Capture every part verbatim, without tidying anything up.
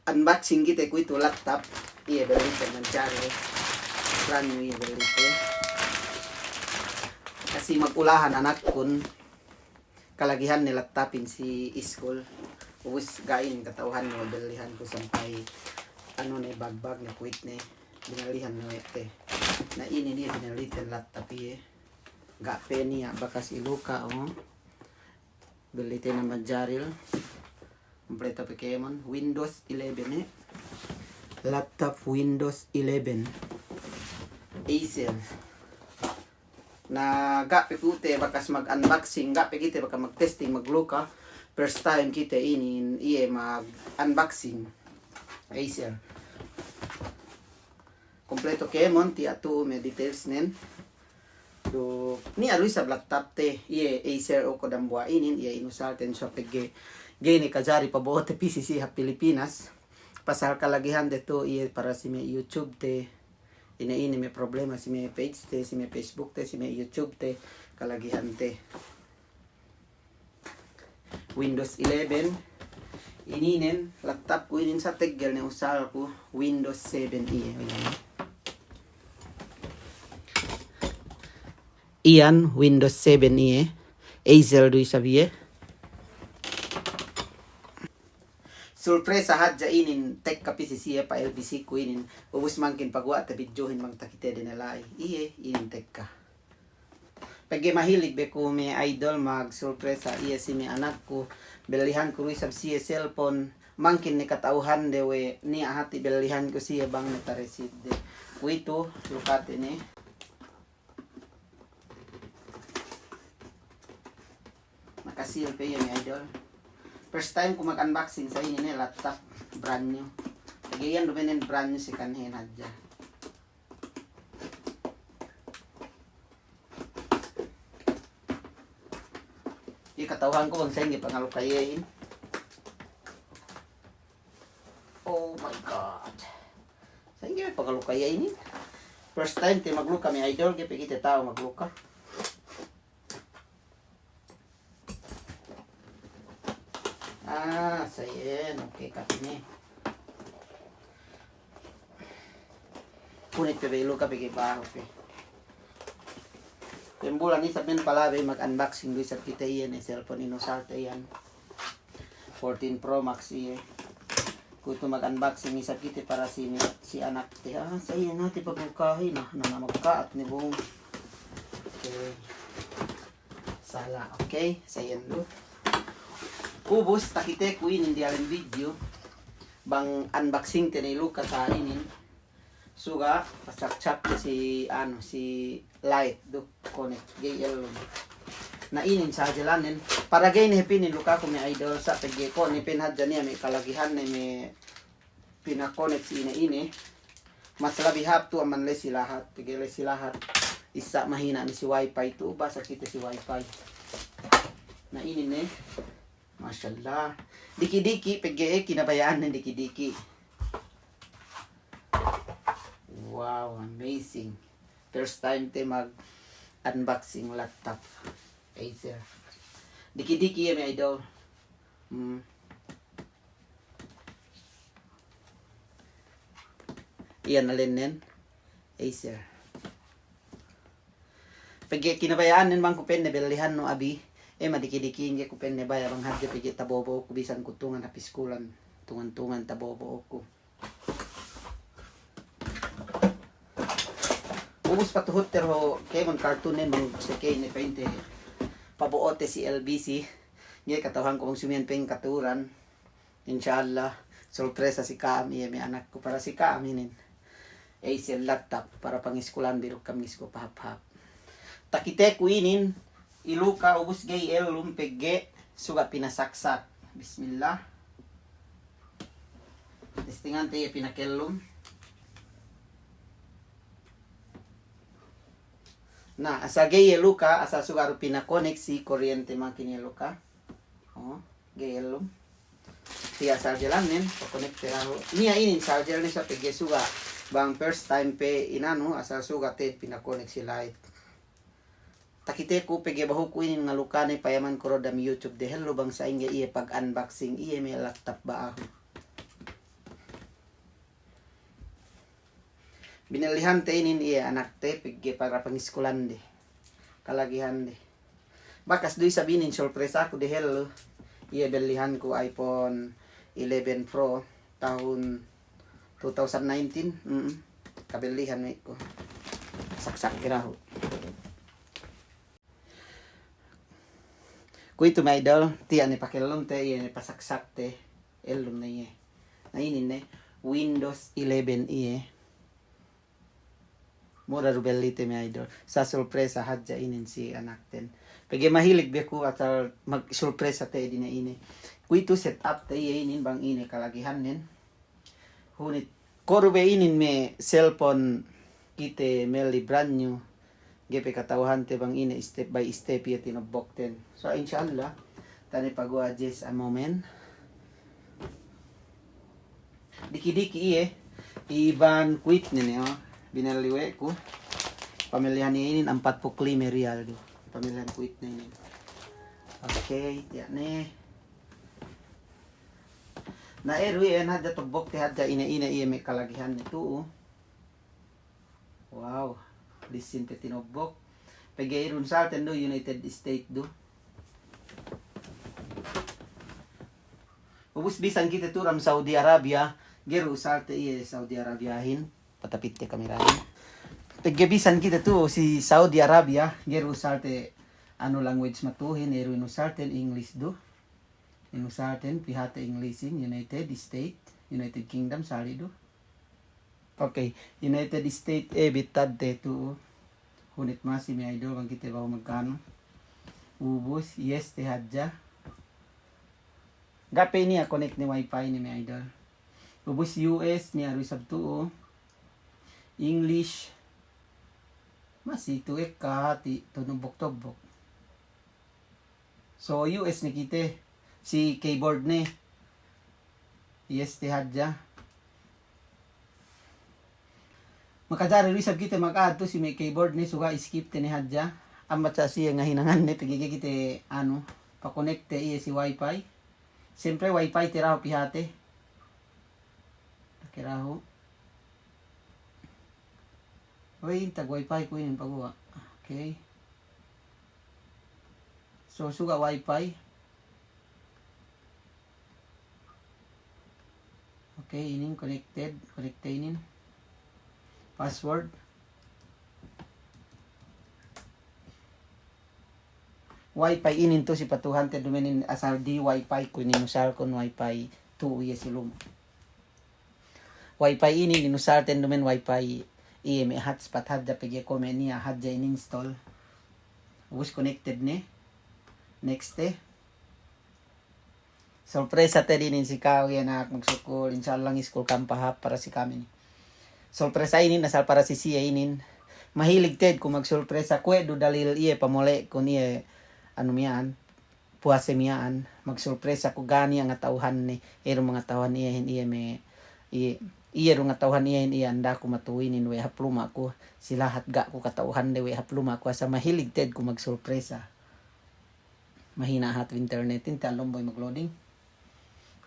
Unboxing kite kuwe'itu laptop. Iye, belliten manjari. Brand new iye bellite. Kasi magulahan anakkun. Kalagihan ne laptopin si iskul. Ubus ga'i ne kata'uhan ne bellihan ku sampay anu ne, bag-bag ne, kuwe'it ne. Binellihan ne we' te. Na inin iye binelliten laptop iye. Ga' pe niya' bakas iluka', o. Bellite ne manjaril. Kumpleto pe kēmon. Windows eleven, e. Laptop Windows eleven. Acer. Na ga' pe kite bakas mag-unboxing, ga' pe kite bakas mag-testing, magluka. First time kite inin, iye, mag-unboxing. Acer. Kumpleto kēmon, tiya' tu'u me' detailsnen. Duk niya' du isab laptopte, iye, Acer, o, ko' dambuwa' inin, iye inusalten, so pegge' ga'i ne kajari pabo'ote pī si siye hap Pilipinas. Pasal kalagihante tu'u, iye, para si me' YouTubete, ine-ine me' problema si me' pagete, si me' Facebookte, si me' YouTubete, kalagihante. Windows eleven. Ininen, laptopku inin sa' teggel ne usalku, Windows seven iye. Iyan, Windows seven iye. Acer du isab iye. Surpresa hadja inin tekka pī si siye pa L B C ku inin. Ubus mangkin paguwa' te videohin bang takitede ne la'i. Iye, inin tekka. Pegge' mahilig be ku me' idol magsurpresa iye si me' anakku. Bellihanku du isab siye cellphone. Mangkin ne kata'uhande we' niya' hati' bellihanku siye bang ne taresidde. Kuwe'itu, lukate ne. Nakasil pe iye me' idol. First time ku mag-unboxing sa' inin ne, laptop brand new. Lagi' iyan duma'in brand new, second hand hadja. Iye kata'uhanku bang sa'ingge pangaluka iyehin. Oh my God. Sa'ingge pangaluka iyehin. First time te magluka me' idol, ga'i pe kite ta'u magluka. Ah, sa' iyan, okay, kapine. Kunit pe be iluka pegge' bahu pe. Pembulan isab men pala be mag-unboxing du isab kite iyan, e, cellphone inusalte iyan. Fourteen Pro Max iye. Kuwe'itu mag-unboxing isab kite para si, si anakte. Ah, sa' iyan hati' paglukahin, ah, na, na magka'at ne bung. Okay. Sala', okay? Sa' iyan du. Ubus, takiteku inin diyalem video. Bang unboxing te ne iluka sa' inin. Suga', pasakchak te si, anu, si light du, connect, ga'i ellum. Na inin sa' jalanen. Para ga'i ne hep inin lukaku me' idol, sa' pegge' ko' ne pen hadja niya' me' kalagihanne me' pinakonek si ine-ine. Mas labi hāp tu amban la'i si lahat, pegge' la'i si lahat. Issa' mahina' ne si wifi tu, basa kite si wifi. Na inin ne. Masya Allah. Diki'-diki', pegge' kinabaya'an ne diki'-diki'. Wow, amazing. First time te mag-unboxing laptop Acer. Diki'-diki' iye me' idol. Hmm. Iyan alennen, Acer. Pegge' kinabaya'annen bang ku pa'inne bellihannu abi, e, madiki'-diki' ingge ku pa'inne baya' bang hadja pegge' tabo'o-bo'oku bisan ku tungan hap iskulan, tungan-tungan tabo'o-bo'oku. Ubus patuhutte du kēmon kartunen bang seke ine pa'inte pabo'ote si L B C. Ga'i kata'uhanku bang sumiyan pa'in katuran. Insya Allah, surpresa si ka'am iye me' anakku para si ka'am inin. Acer laptop para pangiskulan bi duk kam ngisku pahāp-hāp. Takiteku inin, iluka ubus ga'i ellum pegge' suga' pinasaksak. Bismillah. Testingante iye pinakellum. Na, asal ga'i iye luka, asal suga' du pinakonek si koriyente makin iye luka. O, ga'i ellum. Tiya' sarjelannen, pakonekte dahu'. Niya' inin sarjelne sa' pegge' suga'. Bang first time pe inanu, asal suga' te'ed pinakonek si light. Takiteku pegge' bahuku inin ngalukane payamanku du dem YouTube dehellu bang sa'ingge iye pag-unboxing iye me' laptop ba'ahu. Binellihan te inin iye anak te pegge' para pangiskulan de. Kalagihan de. Bakas du isab inin surpresa ku dehellu. Iye bellihan ku iPhone eleven Pro tahun two thousand nineteen. Mm. Kabellihan me' ku. Saksak kirahu. Kuwe'itu me' idol, tiya' ne pakellum te, iye ne pasaksak te, ellum ne iye. Na inin ne, Windows eleven iye. Mura du belli te me' idol. Sa surpresa hadja inin si anak ten. Pegge' mahilig be ku asal mag-, surpresa te dine ine. Kuwe'itu setup te iye inin bang ine kalagihannen. Hunit, ko' du be inin me' cellphone kite melli brand new, ga'i pe kata'uhante bang ine step by step iye tinobbokten. So, insya Allah, tane paguwa' just a moment. Diki'-diki' iye, iban kuwe'itne ne, o, binelli we' ku. Pamellihan iye inin ampatpū' lime riyal du. Pamellihan kuwe'itne inin. Okey, tiya' ne. Na, iye du iyan hadja tobbokte hadja ine-ine iye me' kalagihanne tu'u. Wow, lissin pe tinobbok. Pegge' iye du nusalten du United States du. Ubus bisan kite tu'u dem Saudi Arabia, ga'i du usalte iye Saudi Arabiahin. Patapitte kamerahin. Pegge' bisan kite tu'u si Saudi Arabia, ga'i du usalte anu language matu'uhin, iye du inusalten English du. Inusalten pihate Englishin, United States, United Kingdom, sali' du. Okey, United States, e, bitadte tu'u. Hunit masi me' idol bang kite behu magkanu. Ubus, yes te hadja. Ga' pe niya' connect ne wifi ne me' idol. Ubus U S niya' du isab tu'u. English. Masi tu'u ekka hati' tinobbok-tobbok. So, U S ne kite, si keyboard ne. Yes te hadja. Makajari du isab kite maka'atu si me' keyboard ne, suga' skip te ne hadja. Ambat sa' siye ngahinangan ne, pegge' ga'i kite, anu, pa-connect te iye si wifi. Siyempre wifi te dahu' pihate. Pake dahu'. Wey, intag wifi ku inin paguwa'. Okey. So, suga' wifi. Okey, inin connected. Connected inin. Password. Wifi inin tu'u si patuhante duma'in, asal di wifi ku inin, inusalkun wifi tu'u iye si luma'. Wifi inin inusalten duma'in wifi iye me' hotspot hadja pegge' kuwe' me' niya' hadja in-install. Ubus connected ne. Next te. Surpresa te dinin si ka'u iye anak, magsukul, insya Allah ngiskul kam pahāp para si kami ni. Surpresa inin asal para si siye inin. Mahilig te'ed ku magsurpresa, kuwe' du dalil iye pamole'kun iye anu miya'an. Puwase miya'an, magsurpresa ku ga' niya' ngata'uhanne, iye du mangata'uhan iyehin iye me', iye, iye du ngata'uhan iyehin iye andaku matu'u inin we' hap luma' ku, si lahat ga' ku kata'uhande we' hap luma' ku, asal mahilig te'ed ku magsurpresa. Mahina' hatu internetin, te alomboy magloading.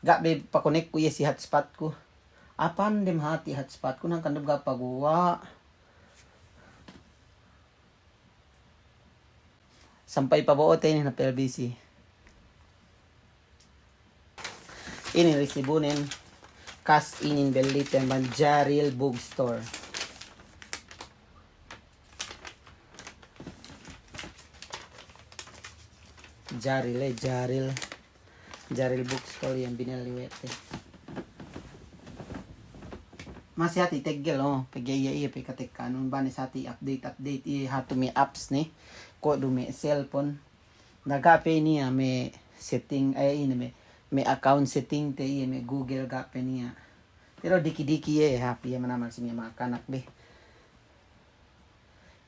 Ga' be pakonek ku iye si hotspot ku. Apande mahati hotspot ku, nangkan du ga' paguwa'. Sampay pabo'o te inin hap L B C. Inin risibunen, kas inin belliten bang Jaril Bookstore. Jaril, eh, Jaril. Jaril Bookstore iyan binelli we' te. Masi hati' teggel, o, pegge' iye, iye pe katekka anu, bang ne si hati' update, update iye hatu me' apps ne, kuwe' du me' cellphone. Na ga' pe niya' me' setting, eh, ine me', me' account setting te iye me' Google ga' pe niya'. Pero diki'-diki' iye hap iye manamal si me' makanak be.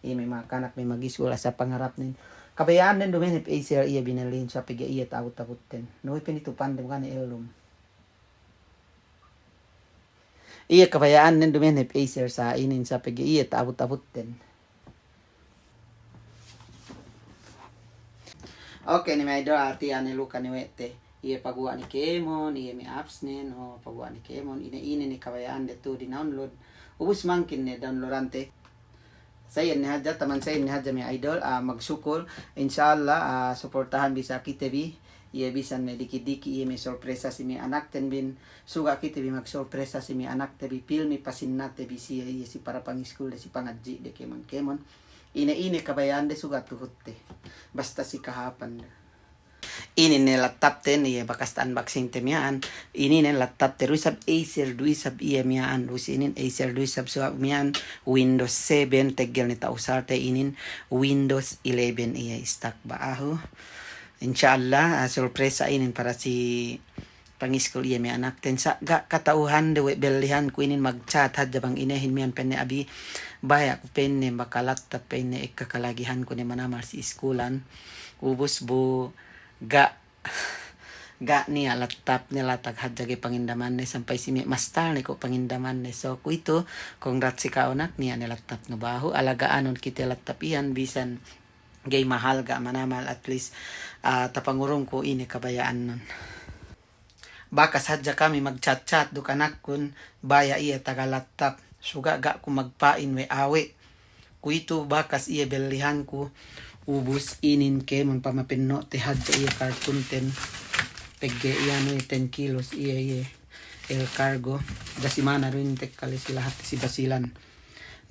Iye me' makanak me' magiskul asal pangarapnen. Kabaya'annen duma'in hep Acer iye binellin sa' pegge' iye ta'abut-ta'abutten. Nuwi pe nitu pande mukane ellum. Iye kabaya'annen duma'in hep Acer sa' inin sa' pegge' iye ta'abut-ta'abutten. Oke, ni me' idol, ati ane luka ni we' te. Iye paguwa' ne kēmon, iye me' apps nen, o paguwa' ne kēmon, ine-ine ne kabaya'ande tu di-download. Ubus mangkin ne downloadante. Sa iyan ne hadja, taman sa iyan ne hadja me' idol, ah, magsukul. Insya Allah, ah, suportahan bi sa kite bi. Iye bisan me' diki'-diki' iye me' sorpresa si me' anakten bin. Suga' kite bi magsorpresa si me' anakte bi. Pilmi pasinnate bi siye iye si para pangiskulde, si pangadji'de kēmon-kēmon. Ine-ine kabaya'ande suga' tuhutte. Basta si kahāpande. Inin ne laptopten, iye bakas ta-unboxingte miya'an. Inin ne laptopte du isab Acer, du isab iye miya'an, du si inin Acer, du isab suwa' miya'an Windows seven, teggel ne ta'usalte inin Windows eleven iye istak ba'ahu. Insya Allah, ah, surpresa inin para si pangiskul iye me' anakten sa' ga' kata'uhande we' bellihanku inin, magchat hadja bang inehin miya'an pa'inne, "Abi, baya' ku," pa'inne, "maka laptop," pa'inne, "ekka kalagihanku ne manamal si iskulan." Ubus bu ga', ga' niya' laptopne, latag hadja ga'i pangindamanne, sampay si me' mastalne ko' pangindamanne. So kuwe'itu, congrats si ka'u nak, niya' ne laptopnu ba'ahu, alaga'anun kite laptop iyan bisan ga'i mahal ga' manamal, at least, ah, tapangurungku ine kabaya'annun. Bakas hadja kami magchat-chat duk anakkun, baya' iye taga laptop, suga' ga' ku magpa'in we' awe'. Kuwe'itu bakas iye bellihanku, ubus inin kēmon pamapenno'te hadja iye kartunten, pegge' iye anu iye ten kilos iye, iye, el cargo, dasimana du inin tekka le si lahat si Basilan.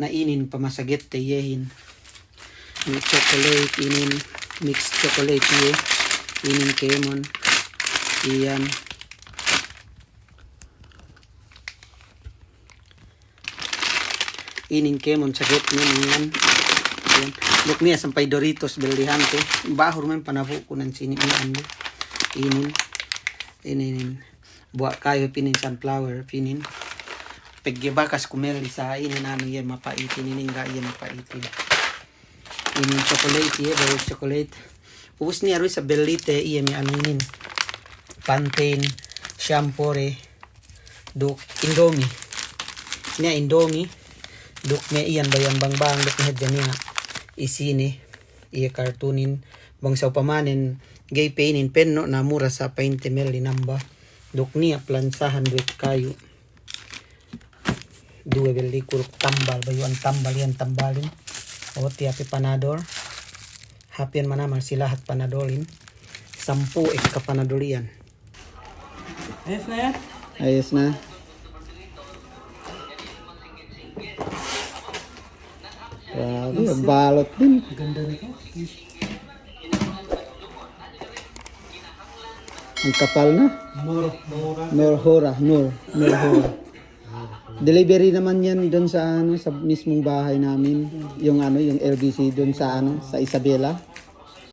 Na inin pamasagette iyehin. Mix chocolate inin, mix chocolate iye. Inin kēmon. Iyan. Inin kēmon sagetnen iyan. Iyan. Duk niya' sampay Doritos bellihante. Ba'ahu du men panabu'ku nan sini iyan du. Inin. Inin, inin. Buwa' kayu pinin, sunflower pinin. Pegge' bakas ku melli sa inin anu iye mapa'itin, inin ga' iye mapa'itin. Inin chocolate iye, boiled chocolate. Ubus niya' du isab bellite iye me' anu inin. Pantene, Siampore, duk Indomie. Niya' Indomie, duk me' iyan bayu'an bang-bang, duk me' hadja niya' isine, iye kartunin. Bang sa upamanen ga'i pe inin penno' na mura sa pa'inte melli namba. Duk niya' plansahan duwe kayu. Duwe belliku duk tambal, bayu'an tambal iyan tambalin. O, tiya' pe Panadol. Hāp iyan manamal si lahat Panadolin. Sampū' ekka Panadol iyan. Ayos na yan? Ayos na. Grabe, ang balot din. Ganda nito. Ang kapal na. Nur, Nura. Nurhura, Nur, Nurhura. Delivery naman yan dun sa, ano, sa mismong bahay namin. Yung, ano, yung L B C dun sa, ano, sa Isabela.